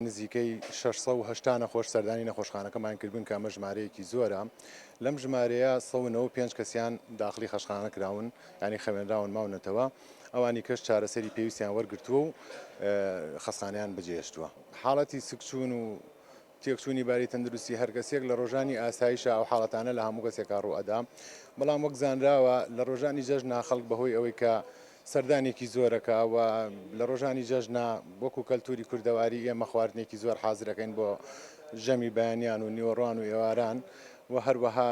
نزیکەی 680 نەخۆش سەردانی نەخۆشخانەکەمان کردبوون کە ئەمە ژمارەیەکی زۆرە. لەم ژمارەیە 195 کەسیان داخڵی خەشخانە کراون یانی خەوێنراون ماونەتەوە، ئەوانی کەش چارەسەری پێویستیان وەرگرتووە و خەستخانەیان بەجێهێشتووە. حاڵەتی سکچوون و تێکچوونی باری تەندروستی هەر کەسێک لە ڕۆژانی ئاسایشا ئەو حاڵەتانە لە هەموو کەسێکا ڕوو ئەدا، بەڵام وەک زانراوە لە ڕۆژانی جەژنا خەڵک بەهۆی ئەوەی کە سەردانێکی زۆرەکا و لە ڕۆژانی جەژنا وەکو کەلتوری کوردەواری ئێمە خواردنێکی زۆر حازرەکەین بۆ ژەمی بەیانیان و نیوەڕۆان و ئێواران و هەروەها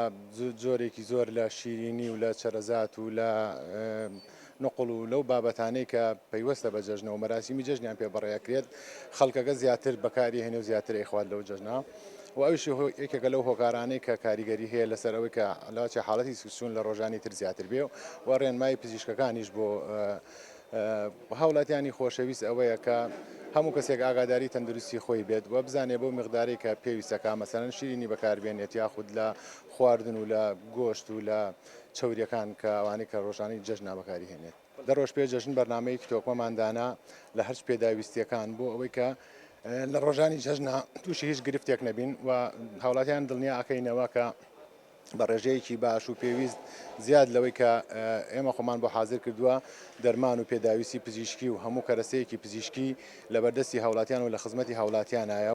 جۆرێکی زۆر لە شیرینی و لە چەرەزات و لە نقڵ و لەو بابەتانەی کە پەیوەستە بە جەژنە و مەراسیمی جەژنیان پێ بەڕێکرێت خەڵکەکە زیاتر بەکاری هێنێ و زیاتر ئەیخوات لەو جەژنە و ئەویش یەکێکە لەو هۆکارانەی کە کاریگەری هەیە لەسەر ئەوەی کە لەوەچێ حاڵەتی سکچوون لە ڕۆژانی تر زیاتر بێ و ڕێنمایی پزیشکەکانیش بۆ هاوڵاتیانی خۆشەویست ئەوەیە کە هەموو کەسێک ئاگاداری تەندروستی خۆی بێت و بزانێ بەو مقدارەی کە پێویستەکە مەسەلەن شیرینی بەکاربێنێت یاخود لە خواردن و لە گۆشت و لە چەوریەکان کە ئەوانەی کە ڕۆژانی جەژنا بەکاری هێنێت. دە ڕۆژ پێش جەژن بەرنامەیەکی تۆکمەمان دانا لە هەرچ پێداویستیەکان بۆ ئەوەی کە لە ڕۆژانی جەژنا تووشی هیچ گرفتێک نەبین و هاوڵاتیان دڵنیا ئەکەینەوە کە بە ڕێژەیەکی باش و پێویست زیاد لەوەی کە ئێمە خۆمان بۆ حازر کردووە دەرمان و پێداویستی پزیشکی و هەموو کەرەسەیەکی پزیشکی لەبەردەستی هاوڵاتیان و لە خزمەتی هاوڵاتیانایە.